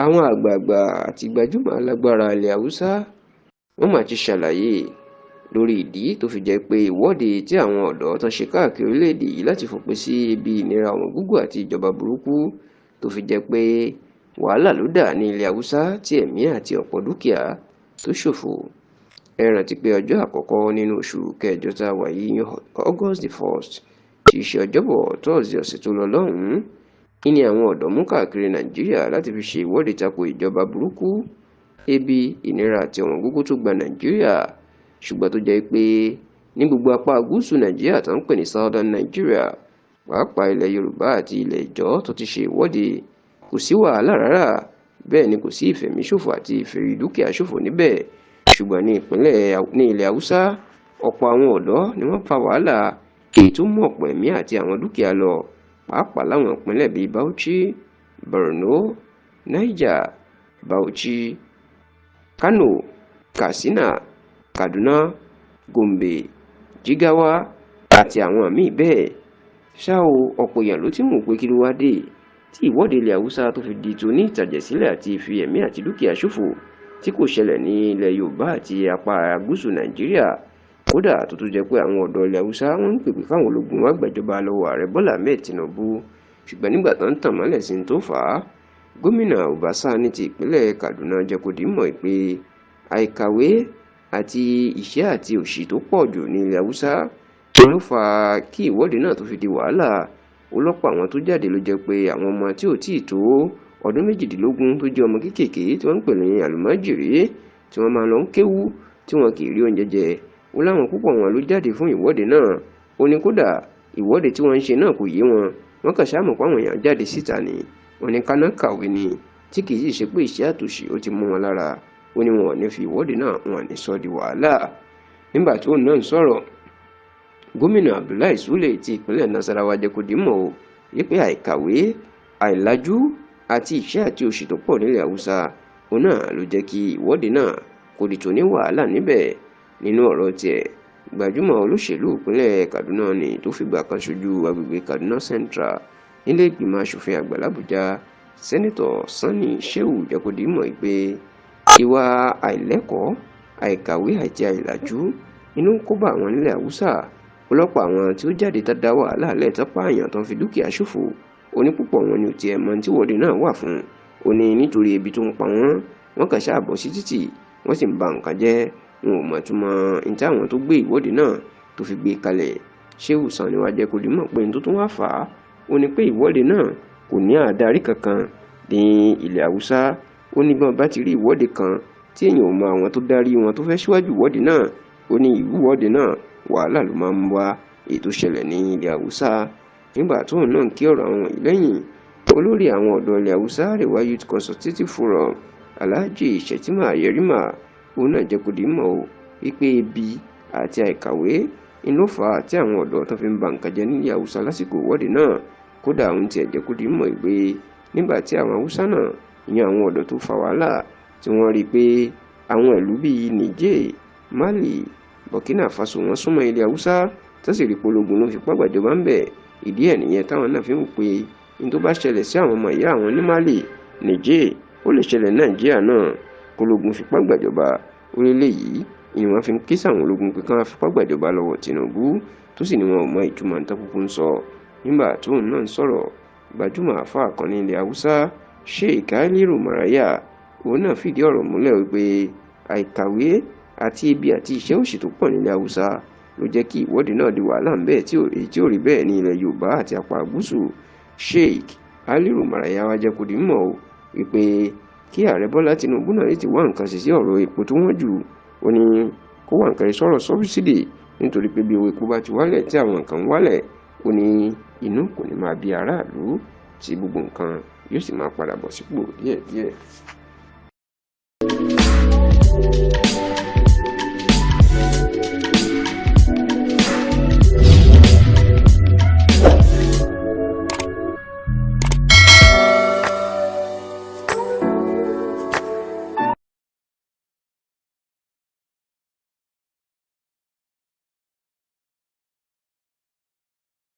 Àwọn àgbààgbà àti gbajúmọ̀ alágbára ilẹ̀ Haúsá wọ́n mà ti ṣàlàyé lórí ìdí tó fi jẹ́ pé ìwọ́de tí àwọn ọ̀dọ́ tán ṣe káàkiri orílẹ̀-èdè yìí láti fòpin sí ibi ìnira ọ̀wọ́ngógó àti ìjọba burúkú tó fi jẹ́ pé wàhálà ló dà ní ilẹ̀ Haúsá tí ẹ̀mí àti ọ̀pọ̀ dúkìá tó ṣòfò. Ẹ rántí pé ọjọ́ àkọ́kọ́ nínú oṣù kẹjọ tá a wà yìí, August the 1st, tí í ṣe Ọjọ́bọ̀ Tọ́sídẹ̀ẹ́ ọ̀sẹ̀ tó lọ lọ́hùn-ún, kí ni àwọn ọ̀dọ́ mú káàkiri Nàìjíríà láti fi ṣe ìwọ́de tako ìjọba burúkú, ebi, ìnira àti ọ̀wọ́ngógó tó gba Nàìjíríà, ṣùgbọ́n tó jẹ́ pé ní gbogbo apá gúúsù Nàìjíríà tó ń pè ní Southern Nigeria, pàápàá ilẹ̀ Yorùbá àti ilẹ̀ Ìjọ tó ti ṣe ìwọ́de, kò sí wàhálà rárá, bẹ́ẹ̀ ni kò sí ìfẹ̀míṣòfò àti ìfẹ̀rí dúkìá ṣòfò níbẹ̀. Ṣùgbọ́n ní ìpínlẹ̀ ní ilẹ̀ Haúsá, ọ̀pọ̀ àwọn ọ̀dọ́ ni wọ́n fa wàhálà èyí tó mú ọ̀pọ̀ ẹ̀mí àti àwọn dúkìá lọ, pàápàá láwọn ìpínlẹ̀ bíi Bauchi, Borno, Niger, Bauchi, Kano, Katsina, Kaduna, Gombe, Jigawa àti àwọn míì bẹ́ẹ̀. Ṣá o, ọ̀pọ̀ èèyàn ló ti ń wò pé kí ló wá dé tí ìwọ́de ilẹ̀ Haúsá tó fi di toní ìtàjẹ̀sílẹ̀ àti ìfi ẹ̀mí àti dúkìá ṣòfò tí kò ṣẹlẹ̀ ní ilẹ̀ Yorùbá àti apá gúúsù Nàìjíríà, kódà tó tún jẹ́ pé àwọn ọ̀dọ́ ilẹ̀ Haúsá wọ́n ń pèpè káwọn ológun wá gbàjọba lọ́wọ́ ààrẹ Bọ́lá Ahmed Tinubu. Ṣùgbọ́n nígbà tó ń tàn mọ́lẹ̀ sí tó fà á, gómìnà Uba Sani ti ìpínlẹ̀ Kaduna jẹ́ kó di mọ̀ pé àìkàwé àti ìṣẹ́ àti òṣì tó pọ̀ jù ní ilẹ̀ Haúsá ló fà á kí ìwọ́de náà tó fi di wàhálà. Ó lọ́pọ̀ àwọn tó jáde ló jẹ́ pé àwọn ọmọ tí ò tíì tó ọdún 18 tó jẹ́ ọmọ kéékèèké tí wọ́n ń pè ní àlùmọ́jìrì, tí wọ́n máa lọ ń kéwú, tí wọn kì í rí oúnjẹ jẹ. Ó láwọn púpọ̀ wọn ló jáde fún ìwọ́de náà. Ó ní kódà ìwọ́de tí wọ́n ń ṣe náà kò yé wọn, wọ́n kàn ṣáà mọ̀ pé àwọn èèyàn jáde síta ni. Wọ́n ní káná kàwé ni, tí kì í sì ṣe pé ìṣẹ́ àtòṣì ó ti mú wọn lára. Ó ní wọn ò ní fi ìwọ́de náà, wọn ò ní sọ di wàhálà. Nígbà tó náà ń sọ̀rọ̀, gómìnà Abdullahi Sule ti ìpínlẹ̀ Nasarawa jẹ́ kó di mọ̀ o wípé àìkàwé, àìlájú àti ìṣẹ́ àti òṣì tó pọ̀ nílẹ̀ Haúsá òun náà ló jẹ́ kí ìwọ́de náà kó di tó ní wàhálà níbẹ̀. Nínú ọ̀rọ̀ tiẹ̀, gbajúmọ̀ olóṣèlú ìpínlẹ̀ Kaduna ni tó fìgbà kan ṣojú agbègbè Kaduna Central nílé ìgbìmọ̀ asòfin àgbà l'Àbújá, Sẹ́nitọ̀ Sanni Shehu, jẹ́ kó di mọ̀ pé ìwà àìlẹ́kọ̀ọ́, àìkàwé àti àìlàjú inú ń kó bá àwọn nílẹ̀ Haúsá. Ọlọ́pàá àwọn tí ó jáde tá dá wàhálà lẹ̀, tó pààyàn, tó ń fi dúkìá ṣòfò, ó ní púpọ̀ wọn ni ò tiẹ̀ mọ tí ìwọ́de náà wà fún. Ó ní nítorí ebi tó ń pa wọ́n, wọ́n kàn ṣáà bọ́ sí títì, wọ́n sì ń ba nǹkan jẹ́, wọn ò mọ̀ túmọ̀ ní tí àwọn tó gbé ìwọ́de náà tó fi gbé kalẹ̀. Shehu Sani wá jẹ́ kó di mọ̀ pé ní tó tún wá fà á, ó ní pé ìwọ́de náà kò ní àdarí kankan ní ilẹ̀ Haúsá. Ó ní bí wọ́n bá ti rí ìwọ́de kan tí èèyàn ò mọ àwọn tó darí wọn tó fẹ́ síwájú ìwọ́de náà, ó ní ìwọ́de náà wàhálà ló máa ń wá, èyí tó ṣẹlẹ̀ ní ilẹ̀ Haúsá. Nígbà tóun náà ń kí ọ̀rọ̀ àwọn wọ̀nyí lẹ́yìn, olórí àwọn ọ̀dọ́ ilẹ̀ Haúsá, Arewa Youth Consultative Forum, Alhaji Shettima Yerima, òun náà jẹ́ kó di mọ̀ o wípé ebi àti àìkàwé ń ló fà á tí àwọn ọ̀dọ́ tó fi ń ba nǹkan jẹ́ nílẹ̀ Haúsá lásìkò ìwọ́de náà. Kódà òun tiẹ̀ jẹ́ kó di mọ̀ pé nígbà tí àwọn Haúsá náà, ìyẹn àwọn ọ̀dọ́ tó fa wàhálà, tí wọ́n rí i pé àwọn ìlú bíi Niger, Mali, Burkina Faso wọ́n súnmọ́ ilẹ̀ Haúsá, tó sì rí pológun ló fipá gbàjọba ń bẹ̀, ìdí ẹ̀ nìyẹn táwọn náà fi ń wò pé ní tó bá ṣẹlẹ̀ sí àwọn ọmọ ìyá àwọn ní Mali, Niger, ó lè ṣẹlẹ̀ Nàìjíríà náà, kólógun fipá gbàjọba. Orílẹ̀ yìí ni wọ́n fi ń ké sáwọn ológun pé kí wọ́n fipá gbàjọba lọ́wọ́ Tinubu, tó sì ní wọn ò mọ ìtumọ̀ nǹkan kúkú ń sọ. Nígbà tóun náà ń sọ̀rọ̀, gbajúmọ̀ àáfàá kan ní ilẹ̀ Haúsá, Sheikh Aliru Maraya, òun náà fìdí ọ̀rọ̀ múlẹ̀ wípé àìkàwé àti ebi àti ìṣẹ́ òṣì tó pọ̀ nílẹ̀ Haúsá ló jẹ́ kí ìwọ́de náà di wàhálà ń bẹ́ẹ̀ tí ò rí bẹ́ẹ̀ ní ilẹ̀ Yorùbá àti apá gúúsù. Sheikh Aliru Maraya wá jẹ́ kó di mọ̀ o wípé kí ààrẹ Bọ́lá Tinubu náà lè ti wá nǹkan ṣe sí ọ̀rọ̀ epo tó wọ́n jù. Ó ní kó wá nǹkan ṣe sọ̀rọ̀ sọ́bsidì, nítorí pé bí owó epo bá ti wálẹ̀ tí àwọn nǹkan wálẹ̀, ó ní inú kò ní máa bí aráàlú, tí gbogbo nǹkan yóò sì máa padà bọ̀ sípò díẹ̀díẹ̀.